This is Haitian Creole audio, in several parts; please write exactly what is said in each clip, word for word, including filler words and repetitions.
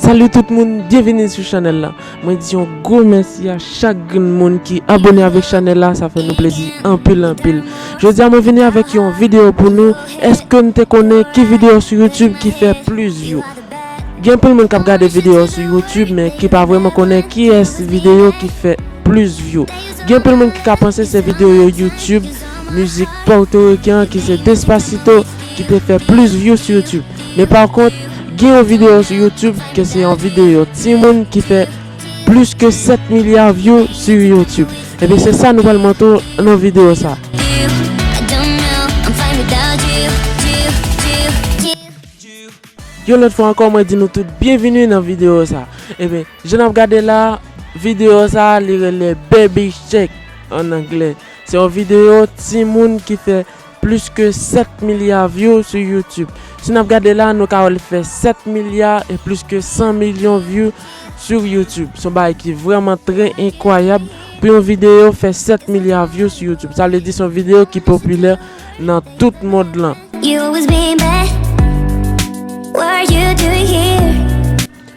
Salut tout moun, byenvini sou chanèl la. Mwen di yon gwo mèsi a chak grenn moun ki abone avèk chanèl la, sa fè nou plezi anpil anpil. Jodi a mwen vini avèk yon videyo pou nou. Èske n te konnen ki videyo sou YouTube ki fè plis view? Gen anpil moun k ap gade videyo sou YouTube men ki pa vrèman konnen kiyès videyo ki fè plis view. Gen anpil moun ki ka panse se videyo YouTube, mizik pòtoriken an ki se Despacito ki te fè plis view sou YouTube. Men pa kont, gen yon videyo sou YouTube ke se yon videyo timoun ki fè plis ke sèt milya view sou YouTube. Ebyen se sa nou pral montre w nan videyo sa. Yon lòt fwa ankò mwen di nou tout byenvini nan videyo sa. Ebyen jan n ap gade la, videyo sa li rele Baby Shark an anglè. Se yon videyo timoun ki fè plis ke sèt milya view sou YouTube. Si n ap gade la, nou ka wè l fè sèt milya e plis ke san milyon view sou YouTube. Se yon bagay ki vrèman trè enkwayab pou yon videyo fè sèt milya view sou YouTube. Sa vle di se yon videyo ki popilè nan tout mond lan. You always been bad. What are you doing here?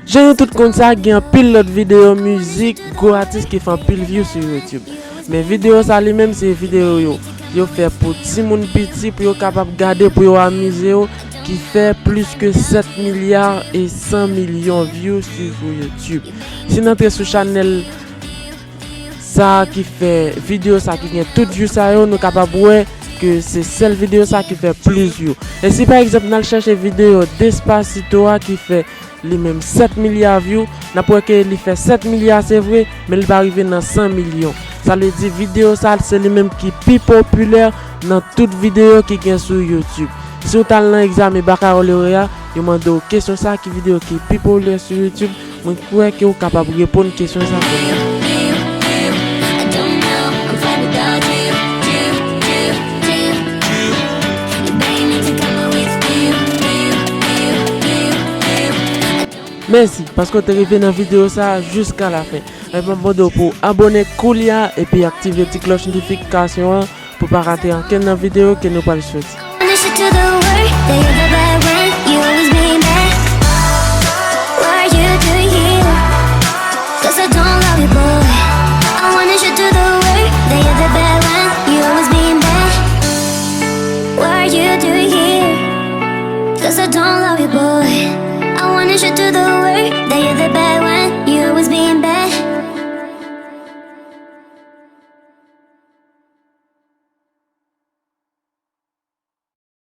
Jan nou tout konn sa, gen anpil lòt videyo mizik gwo atis ki fè anpil view sou YouTube. Men videyo sa li menm se videyo yo yo fè pou timoun piti pou yo kapab gade, pou yo amize yo, ki fè plis ke sèt milya e san milyon view sou YouTube. Si n antre sou chanèl sa ki fè videyo sa ki gen tout view sa yo, nou kapab wè ke se sèl videyo sa ki fè plis view. E si pa egzanp n al chèche videyo Despacito a ki fè li menm sèt milya view, n ap wè ke li fè sèt milya se vre, men li pa rive nan san milyon. Sa vle di videyo sa se li menm ki pi popilè nan tout videyo ki gen sou YouTube. Si w t al nan egzamen bakalorya, yo mande w kesyon sa, ki videyo ki pi popilè sou YouTube, mwen kwè ke w kapab reponn kesyon sa pou mwen. Mèsi paske w te rive nan videyo sa a jiska lafen. Epi m ap mande w pou w abone koulye a epi aktive ti klòch notifikasyon an pou w pa rate ankenn nan videyo ke nou pral soti. Wanna shoot to the world that you're the bad one. You always been bad. What are you doing here? 'Cause I don't love you, boy. I wanna shoot to the world that you're the bad one. You always been bad. What are you doing here? 'Cause I don't love you, boy. I wanna shoot to the world that you're the bad